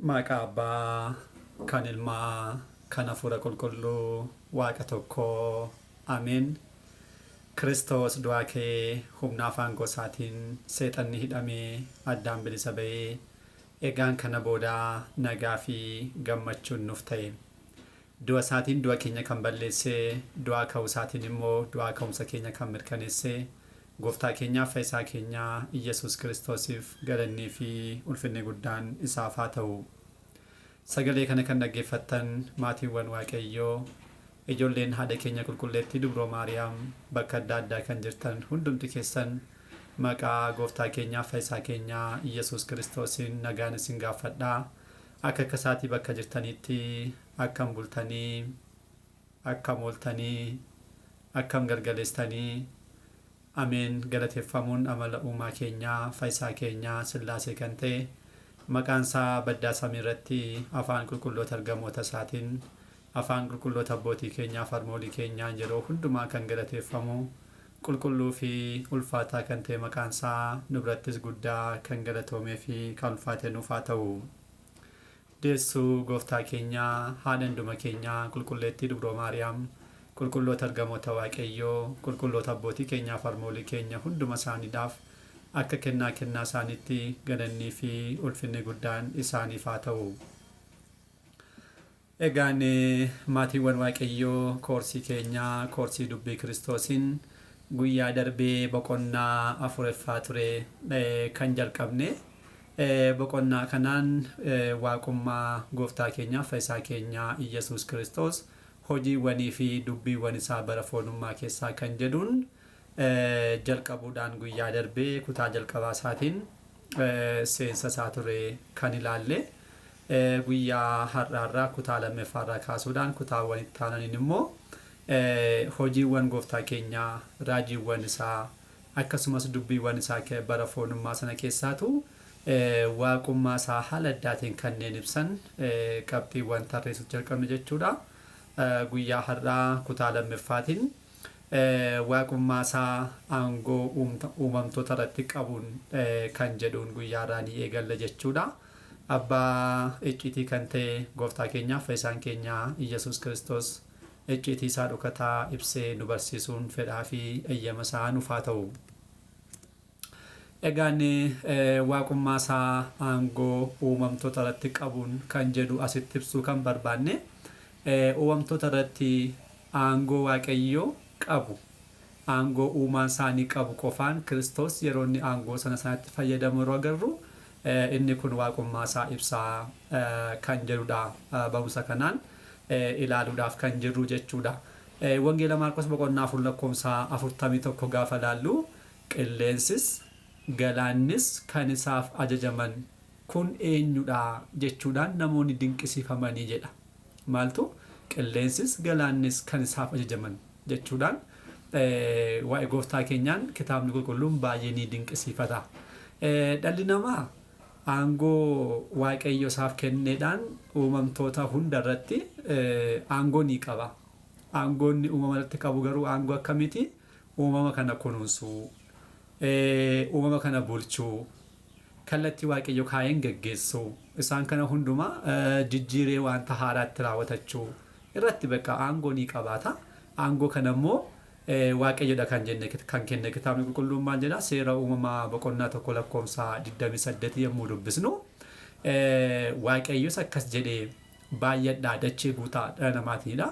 Maqaa Abbaa, kan Ilmaa, kan Hafuura Qulqulluu, Waaqa tokkoo. Ameen. Kiristoos du'aa ka'ee humna afaan gosaatiin seexanni hidhamee addaan bilisa ba'ee egaan kana booda nagaa fi gammachuun nuuf ta'e. Du'a isaatiin du'a keenya kan balleesse, du'aa ka'uu isaatiin immoo du'aa ka'umsa keenya kan mirkaneesse, Gooftaa keenyaaf Fayyisaa keenya Iyyasuus Kiristoosiif galannii fi ulfinni guddaan isaaf haa ta'u. Sagalee kana kan dhaggeeffattan maatiiwwan Waaqayyoo, ijoolleen haadha keenya qulqulleettii Dubroo Maariyaam bakka adda addaa kan jirtan hundumti keessan maqaa Gooftaa keenyaaf Fayyisaa keenya Iyyasuus Kiristoosiin nagaan isin gaafadha. Akka akka isaatii bakka jirtaniitti akkam bultanii, akkam ooltanii, akkam galgaleessitanii? Ameen. Galateeffamuun amala uumaa keenyaa, Fayyisaa keenyaa, Sillaasee kan ta'e, maqaan isaa baddaa samii irratti afaan qulqulloota ergamoota isaatiin, afaan qulqulloota abbootii keenyaaf harmoolii keenyaan yeroo hundumaa kan galateeffamu, qulqulluu fi ulfaataa kan ta'e maqaan isaa nu birattis guddaa kan galatoomee fi kan ulfaate nuuf haa ta'u. Deessuu Gooftaa keenyaa, haadha hunduma keenyaa, qulqulleettii Dubroo Maariyaam, qulqulloota ergamoota Waaqayyoo, qulqulloota abbootii keenyaaf harmoolii keenya hunduma isaaniidhaaf akka kennaa kennaa isaaniitti galannii fi ulfinni guddaan isaaniif haa ta'u. Egaan maatiiwwan Waaqayyoo, koorsii keenyaa, koorsii dubbii Kiristoosiin guyyaa darbee boqonnaa afuraffaa ture kan jalqabne. Boqonnaa kanaan waaqummaa Gooftaa keenyaaf Fayyisaa keenyaa Iyyasuus Kiristoos hojiiwwanii fi dubbiiwwan isaa bara foonummaa keessaa kan jedhuun jalqabuudhaan guyyaa darbee kutaa jalqabaa isaatiin seensa isaa ture kan ilaalle. Guyyaa har'aarraa kutaa lammaffaarraa kaasuudhaan kutaawwan itti aananiin immoo hojiiwwan Gooftaa keenyaa, raajiiwwan isaa, akkasumas dubbiiwwan isaa bara foonummaa sana keessaatu waaqummaa isaa haala addaatiin kanneen ibsan qabxiiwwan tarreessuuf jalqabne jechuudha. Guyyaa har'aa kutaa lammaffaatiin waaqummaa isaa aangoo uumamtoota irratti qabuun kan jedhuun guyyaa har'aa ni eegalla jechuudha. Abbaa icciitii kan ta'e Gooftaa keenyaaf Fayyisaan keenya Iyyasuus Kiristoos icciitii isaa dhokataa ibsee nu barsiisuun fedhaa fi eeyyama isaa nuuf haa ta'u. Egaan waaqummaa isaa aangoo uumamtoota irratti qabuun kan jedhu asitti ibsuu kan barbaanne, uumamtoota irratti aangoo Waaqayyo qabu, aangoo uumaan isaanii qabu qofaan Kiristoos yeroo inni aangoo sana sanatti fayyadamu yeroo agarru, inni kun waaqummaa isaa ibsaa kan jedhudha, barumsa kanaan ilaaluudhaaf kan jirru jechuudha. Wangeela Maarqos boqonnaa 4 lakkoofsa 41 gaafa laallu, qilleensis galaannis kan isaaf ajajaman kun eenyudha jechuudhaan namoonni dinqisiifamanii jedha. Maaltu? Qilleensis galaannis kan isaaf ajajaman jechuudhaan waa'ee Gooftaa keenyaan kitaabni qulqulluun baay'ee ni dinqisiifata. Dhalli namaa aangoo Waaqayyo isaaf kenneedhaan uumamtoota hunda irratti aangoo ni qaba. Aangoo inni uumama irratti qabu garuu aangoo akkamiiti? Uumama kana kunuunsuu, uumama kana bulchuu, kallattii Waaqayyo kaa'een geggeessuu, isaan kana hundumaa jijjiiree wanta haaraatti raawwatachuu irratti bakka aangoo ni qabaata. Aangoo kana immoo Waaqayyodha kan jenne kan kenne. Kitaabni qulqulluun maal jedha? Seera Uumamaa boqonnaa 1 lakkoofsa 28 yommuu dubbisnu, Waaqayyos akkas jedhee, baay'adhaa, dachee guutaa, dhala namaatiinidha.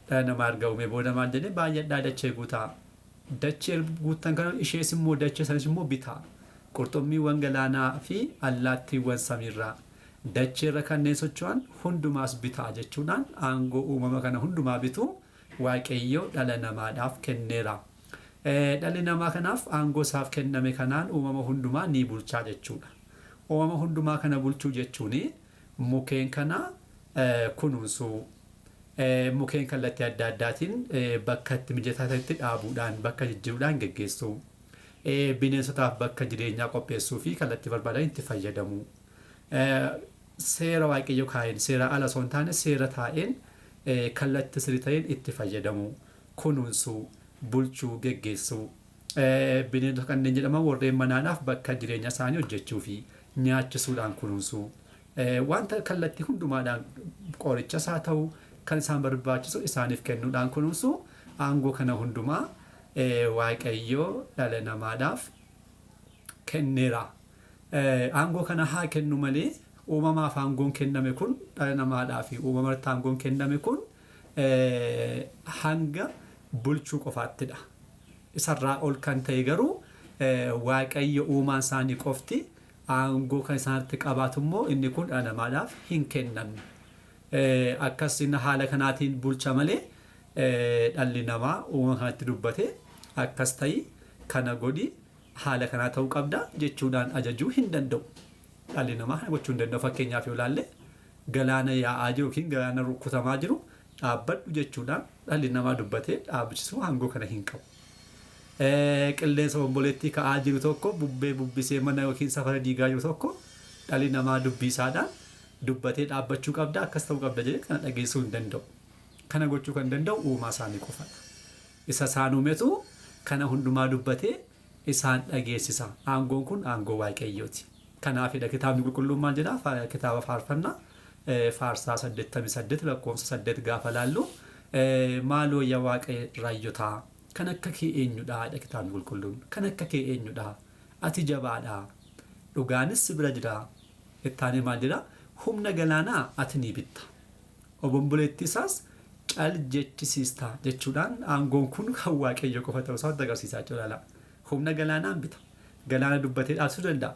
Dhala namaa erga uumee booda maal jedhee? Baay'adhaa, dachee guutaa. Dachee guuttan kana ishees immoo, dachee sanis immoo bitaa. Qurxummiiwwan galaanaa fi allaattiiwwan samiirraa, dacheerra kanneen socho'an hundumaas bitaa jechuudhaan aangoo uumama kana hundumaa bituu Waaqayyo dhala namaadhaaf kenneera. Dhalli namaa kanaaf aangoo isaaf kenname kanaan uumama hundumaa ni bulchaa jechuudha. Uumama hundumaa kana bulchuu jechuun mukeen kana kunuunsuu, mukeen kallattii adda addaatiin bakka itti mijataa ta'etti dhaabuudhaan, bakka jijjiiruudhaan geggeessuu, bineensotaaf bakka jireenyaa qopheessuu fi kallattii barbaadan itti fayyadamuu. Seera Waaqayyo kaa'een, seera ala osoo hin taane seera taa'een, kallattii sirrii ta'een itti fayyadamuu, kunuunsuu, bulchuu, geggeessuu. Bineensota kanneen jedhaman warreen manaadhaaf bakka jireenya isaanii hojjechuu fi nyaachisuudhaan kunuunsuu. Wanta kallattii hundumaadhaan qorichas haa ta'u kan isaan barbaachisu isaaniif kennuudhaan kunuunsu aangoo kana hundumaa Waaqayyo dhala namaadhaaf kenneera. Aangoo kana haa kennu malee uumamaaf aangoon kenname kun dhala namaadhaaf uumamarratti aangoon kenname kun hanga bulchuu qofaattidha. Isarraa ol kan ta'e garuu Waaqayyo uumaan isaanii qofti aangoo kan isaanitti qabaatu immoo inni kun dhala namaadhaaf hin kennamne. Akkas inni haala kanaatiin bulcha malee dhalli namaa uumama kanatti dubbate akkas ta'i kana godhi haala kanaa ta'uu qabda jechuudhaan ajajuu hin danda'u. Dhalli namaa kana gochuu hin danda'u. Fakkeenyaaf yoo ilaalle galaana yaa'aa jiru yookiin galaana rukutamaa jiru dhaabbadhu jechuudhaan dhalli namaa dubbatee dhaabbachisuu aangoo kana hin qabu. Qilleensa obomboleettii ka'aa jiru tokko bubbee bubbisee mana yookiin safara diigaa jiru tokko dhalli namaa dubbii isaadhaan dubbatee dhaabbachuu qabda akkas ta'uu qabda jedhee kana dhageessuu hin danda'u. Kana gochuu kan danda'u uumaa isaanii qofadha. Isa isaan uumetu kana hundumaa dubbatee isaan dhageessisa. Aangoon kun aangoo Waaqayyooti. Kanaafidha kitaabni qulqulluun maal jedha kitaaba faarfannaa faarsaa 88 lakkoofsa 8 gaafa laallu maaloo yaa Waaqa raayyotaa kan akka kee eenyudha jedha kitaabni qulqulluun. Kan akka kee eenyudha? Ati jabaadha. Dhugaanis si bira jira. Ittaanee maal jedha? Humna galaanaa ati ni bitta. Obomboleettii isaas cal jechisiista jechuudhaan aangoon kun kan Waaqayyo qofa ta'uu isaa agarsiisaa jira. Humna galaanaan bita. Galaana dubbatee dhaabsisuu danda'a.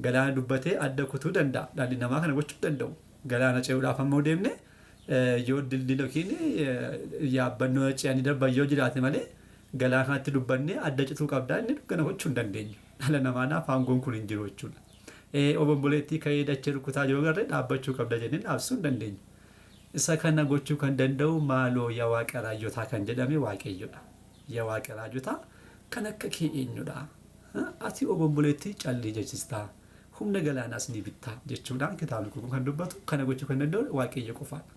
Galaana dubbatee adda kutuu danda'a. Dhalli namaa kana gochuu danda'u. Galaana ce'uudhaaf ammoo deemne yoo dildila yookiin yaabbannoo ce'anii darban yoo jiraate malee galaana kanatti dubbannee adda cituu qabdaa inni kana gochuu hin dandeenyu. Dhala namaadhaaf aangoon kun hin jiru jechuudha. Obomboleettii ka'ee dachee rukutaa jiru agarree dhaabbachuu qabda jennee dhaabsisuu hin dandeenyu. Isa kana gochuu kan danda'u maaloo yaa Waaqa raajjotaa kan jedhame Waaqayyodha. Yaa Waaqa raajjotaa kan akka kee eenyudha? Ati obomboleettii callii jechistaa. Humna galaanaas ni bittaa jechuudhaan kitaabni qulqulluun kan dubbatu kana gochuu kan danda'u Waaqayyo qofaadha.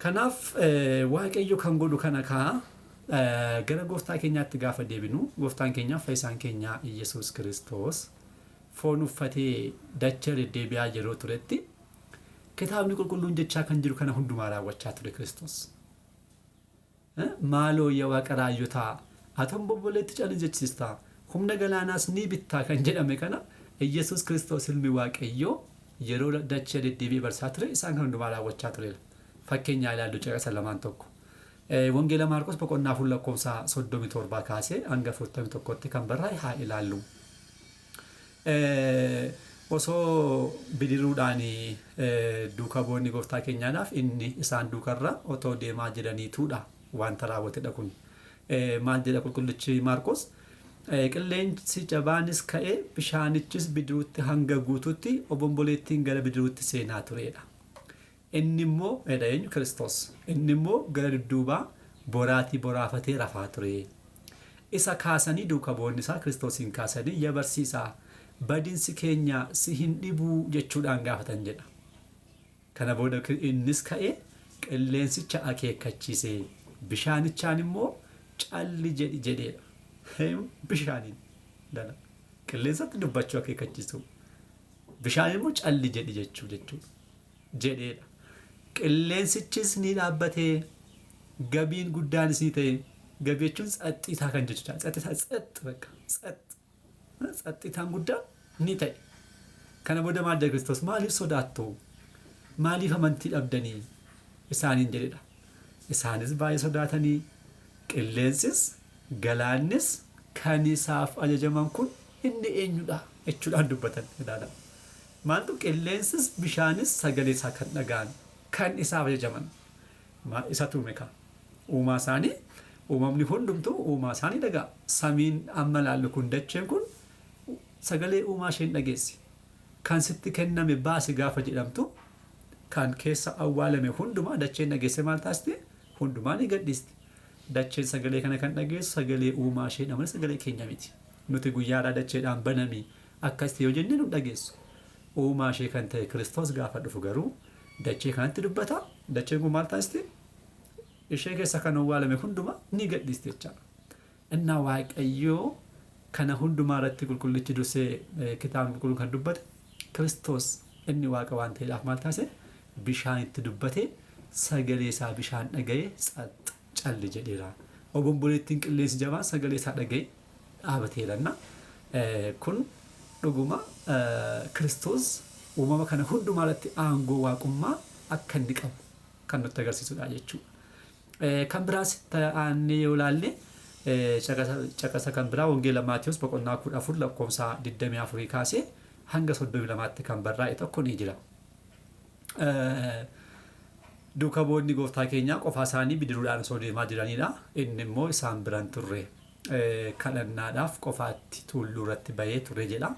Kanaaf Waaqayyo kan godhu kana kaa gara gooftaa keenyaatti gaafa deebinu gooftaan keenya fayyisaan keenya Iyyasuus Kiristoos foon uffatee dachee deddeebi'aa yeroo turetti kitaabni qulqulluun jechaa kan jiru kana hundumaa raawwachaa ture Kiristoos. Maaloo yaa Waaqa raayyotaa ati obomboleetti calli jechistaa humna galaanaas ni bittaa kan jedhame kana Iyyasuus Kiristoos ilmi Waaqayyoo yeroo dachee deddeebi'ee barsaa ture isaan kan hundumaa raawwachaa tureera. Fakkeenyaa ilaallu caqasa lamaan tokko. Wangeela Maarqos boqonnaa 4 lakkoofsa 37 kaasee hanga 41tti kan barraa'e haa ilaallu. Osoo bidiruudhaan duuka bu'oonni gooftaa keenyaadhaaf inni isaan duukarra otoo deemaa jiraniituudha wanta raawwatedha kun. Maal jedha qulqullichi Maarqos? Qilleensi jabaanis ka'ee bishaanichis bidiruutti hanga guututti obomboleettiin gara bidiruutti seenaa turedha. Inni immoo jedha eenyu Kiristoos. Inni immoo gara dudduubaa boraatii boraafatee rafaa ture. Isa kaasanii duuka bu'oonni isaa Kiristoosiin kaasanii yaa barsiisaa badinsi keenya si hin dhibuu jechuudhaan gaafatan jedha. Kana booda innis ka'ee qilleensicha akeekkachiise. Bishaanichaan immoo calli jedhi jedheedha. Bishaaniin dhala. Qilleensatti dubbachuu akeekkachiisu. Bishaan immoo calli jedhi jechuu jechuudha. Jedheedha. Qilleensichis ni dhaabbatee gabiin guddaanis ni ta'e. Gabii jechuun tsaxxitaa kan jechuudha. Tsaxxitaa tsax bakka tsax tsaxxitaan guddaan ni ta'e. Kana booda maal jedhe Kiristoos? Maaliif sodaattu? Maaliif amantii dhabdanii? Isaaniin jedhedha. Isaanis baay'ee sodaatanii qilleensis galaannis kan isaaf ajajaman kun inni eenyudha jechuudhaan dubbatan ilaala. Maaltu qilleensis bishaanis sagalee isaa kan dhaga'an kan isaaf ajajaman isatu uume kaa. Uumaa isaanii uumamni hundumtuu uumaa isaanii dhaga'a. Samiin amma ilaallu kun dacheen kun sagalee uumaa isheen dhageessi. Kan sitti kenname baasi gaafa jedhamtu kan keessa awwaalame hundumaa dacheen dhageesse maal taasisti? Hundumaa ni gadhiisti. Dacheen sagalee kana kan dhageessu sagalee uumaa isheedha malee sagalee keenya miti. Nuti guyyaadhaa dacheedhaan banami akkas yoo jenne nu dhageessu. Uumaa ishee kan ta'e Kiristoos gaafa dhufu garuu dachee kanatti dubbata. Dacheen kun maal taasisti? Ishee keessa kan awwaalame hundumaa ni gadhiisti jechaadha. Innaa Waaqayyoo kana hundumaa irratti qulqullichi dursee kitaabni qulqulluun kan dubbate Kiristoos Inni waaqa waan ta'eedhaaf maal taasise? Bishaan itti dubbate, sagalee isaa bishaan dhaga'e, tsax calli jedheera. Obomboleettiin qilleensi jabaan sagalee isaa dhaga'e dhaabateera. Kun dhuguma Kiristoos uumama kana hundumaa irratti aangoo waaqummaa akka inni qabu kan nutti agarsiisudha jechuudha. Kan biraas ta'annee yoo ilaalle, caqasa kan biraa Wangeela Maatiyus boqonnaa 14 lakkoofsa 24 kaasee hanga 32tti kan barraa'e tokko ni jira. Duuka bu'oonni gooftaa keenyaa qofaa isaanii bidiruudhaan osoo deemaa jiranidha. Inni immoo isaan biraan turre. Kadhannaadhaaf qofaatti tulluu irratti bahee ture jedha.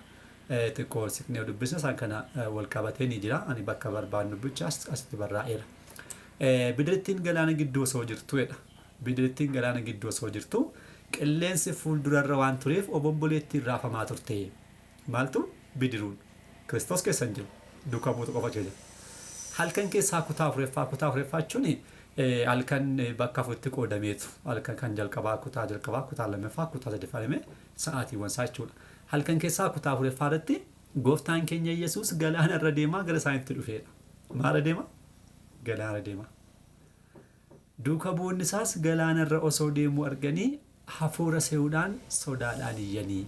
Xiqqoo siqnee dubbisna, isaan kana wal qabatee ni jira. Ani bakka barbaadnu bicha asitti barraa'eera. Bidirittiin galaana gidduu osoo jirtu jedha. Bidirittiin galaana gidduu osoo jirtu qilleensi fuuldurarra waan tureef obomboleettiin raafamaa turte. Maaltu? Bidiruun. Kiristoos keessa hin jiru. Duukaa buutu qofa jira. Halkan keessaa kutaa afuraffaa, kutaa afuraffaa jechuun halkan bakka afuritti qoodameetu, halkan kan jalqabaa, kutaa jalqabaa, kutaa lammaffaa, kutaa sadaffaa jedhamee sa'aatiiwwan isaa jechuudha. Halkan keessaa kutaa afuraffaa irratti gooftaan keenya Yesuus galaana irra deemaa gara isaaniitti dhufeedha. Maal deema? Galaana deema. Duuka bu'oonni isaas galaana irra osoo deemuu arganii hafuura se'uudhaan sodaadhaan iyyanii.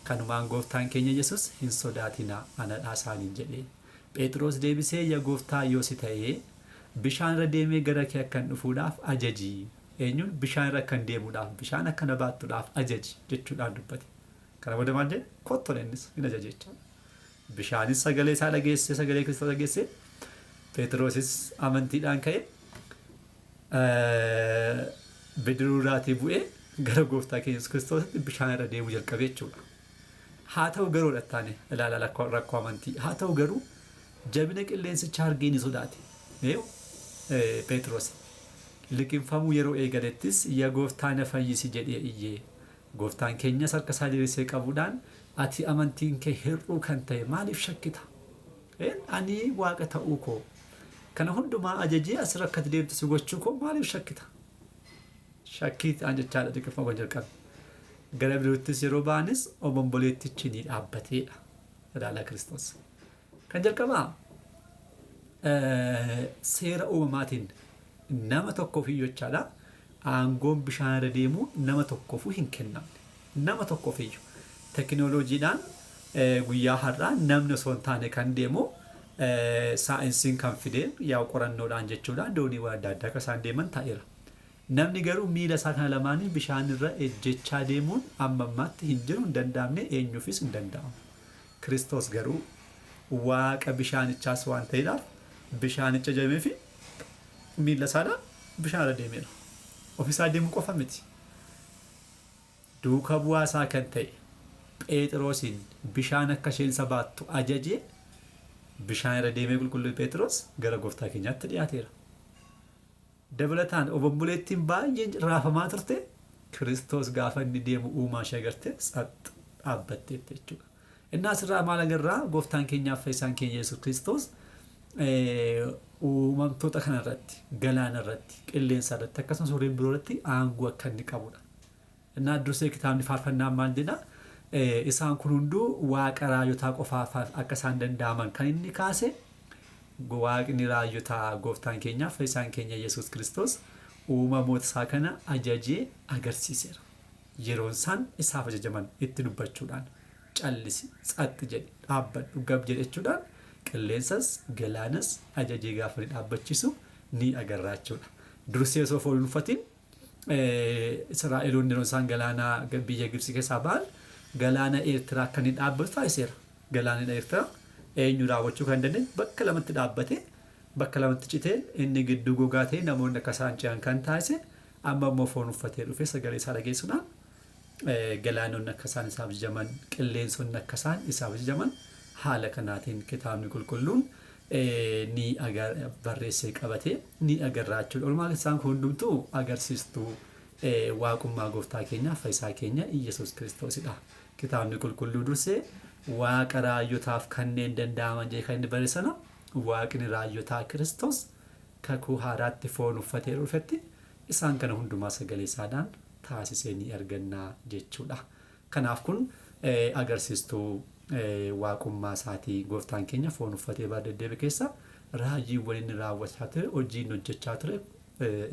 Kanumaan gooftaan keenya Yesuus, "Hin sodaatinaa, anadhaa," isaaniin jedhe. Phexros deebisee, "Yaa gooftaa, yoo si ta'ee bishaan irra deemee gara kee akkan dhufuudhaaf ajaji." Eenyuun? Bishaan irra akkan deemuudhaaf, bishaan akka na baattuudhaaf ajaji jechuudhaan dubbate. Kana booda maal jedhe? "Kottu," innis hin ajaje jechaadha. Bishaanis sagalee isaa dhageesse, sagalee Kiristoos dhageesse. Phexrosis amantiidhaan ka'e, bidiruu irraatii bu'ee gara gooftaa keenya Yesuus Kiristoositti bishaan irra deemuu jalqabe jechuudha. Haa ta'u garuu, dhattaane ilaalaa rakkoo amantii. Haa ta'u garuu jabina qilleensichaa argee ni sodaate. Phexros liqinfamuu yeroo eegalettis, "Yaa gooftaa, na fayyisi," jedhee iyyee. Gooftaan keenyas harka isaa diriirsee qabuudhaan, "Ati amantiin kee hir'uu kan ta'e maaliif shakkita? Ani waaqa ta'uu koo, kana hundumaa ajajee asirra akka deemtu si gochuu koo maaliif shakkita?" Shakkiidhaan jechaadha liqinfamuu kan jalqabe. Gara bidiruuttis yeroo ba'anis obomboleettichi ni dhaabbateedha. Ilaalaa Kiristoos. Kan jalqabaa seera uumamaatiin nama tokkoof iyyuu jechaadha. Aangoon bishaan irra deemuu nama tokkoofuu hin kennamne. Nama tokkoof iyyuu. Tekinooloojiidhaan guyyaa har'aa namni osoo hin taane kan deemu, saayinsiin kan fideen yaa'u qorannoodhaan jechuudha, dooniiwwan adda addaa akka isaan deeman ta'eera. Namni garuu miila isaa kana lamaanii bishaan irra ejjechaa deemuun amma ammaatti hin jiru, hin danda'amne, eenyuufis hin danda'amu. Kiristoos garuu waaqa bishaanichaas waan ta'eedhaaf bishaanicha ajajamee fi miila isaadhaan bishaan irra deemeera. Ofiisaa deemuu qofa miti. Duuka bu'aa isaa kan ta'e Phexrosiin bishaan akka isheen isa baattu ajajee bishaan irra deemee qulqulluu Phexros gara gooftaa keenyaatti dhiyaateera. Dabalataan obomboleettiin baay'een raafamaa turte, Kiristoos gaafa inni deemu uumaa ishee agarte, tsax dhaabbatteetti jechuudha. Inni asirraa maal agarraa? Gooftaan keenyaaf fayyisaan keenya Yesuus Kiristoos uumamtoota kanarratti, galaana irratti, qilleensa irratti, akkasumas horiin biroo irratti aangoo akka inni qabudha. Innaa dursee kitaabni faarfannaa maal jedha? Isaan kun hunduu waaqa raajotaa qofaaf akka isaan danda'aman kan inni kaase, waaqni raajotaa gooftaan keenyaaf fayyisaan keenya Yesuus Kiristoos uumamoota isaa kana ajajee agarsiiseera. Yeroon isaan isaaf ajajaman itti dubbachuudhaan, "Callisi, tsaxxi jedhi, dhaabbadhu, gab jedhe," jechuudhaan qilleensas galaanas ajajee gaafa inni dhaabbachiisu ni agarraa jechuudha. Dursee osoo foon hin uffatin Israa'eloonni yeroo isaan galaana biyya Gibxi keessaa ba'an galaana Eertiraa akka inni dhaabbatu taasiseera. Galaanni Eertiraa eenyu raawwachuu kan dandeenye bakka lamatti dhaabbate, bakka lamatti citee, inni gidduu gogaa ta'e, namoonni akka isaan ce'an kan taasise, amma immoo foon uffatee dhufee sagalee isaa dhageessuudhaan galaanonni akka isaan isaaf ajajaman, qilleensonni akka isaan isaaf ajajaman haala kanaatiin kitaabni qulqulluun ni barreessee qabatee ni agarraa jechuudha. Walumaa isaan kun hundumtuu agarsiistuu waaqummaa gooftaa keenyaa fayyisaa keenya Iyyasuus Kiristoosidha. Kitaabni qulqulluu dursee waaqa raayyotaaf kanneen danda'aman jedhee kan inni barreesse sana, waaqni raayyotaa Kiristoos kakuu haaraatti foon uffatee dhufetti isaan kana hundumaa sagalee isaadhaan taasisee ni arganna jechuudha. Kanaaf kun agarsiistuu Waaqummaa isaatii. Gooftaan keenya foon uffatee bara deddeebi'e keessa raajiiwwan inni raawwachaa ture, hojii inni hojjechaa ture,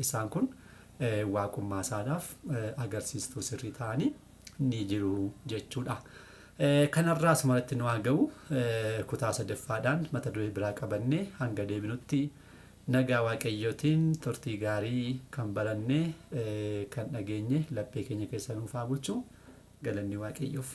isaan kun waaqummaa isaadhaaf agarsiistuu sirrii ta'anii ni jiru jechuudha. Kanarraa asumarratti nu haa ga'u. Kutaa sadaffaadhaan mata duree biraa qabannee hanga deebinutti nagaa Waaqayyootiin turtii gaarii, kan baranne kan dhageenye laphee keenya keessa nuuf haa bulchu. Galanni Waaqayyoof.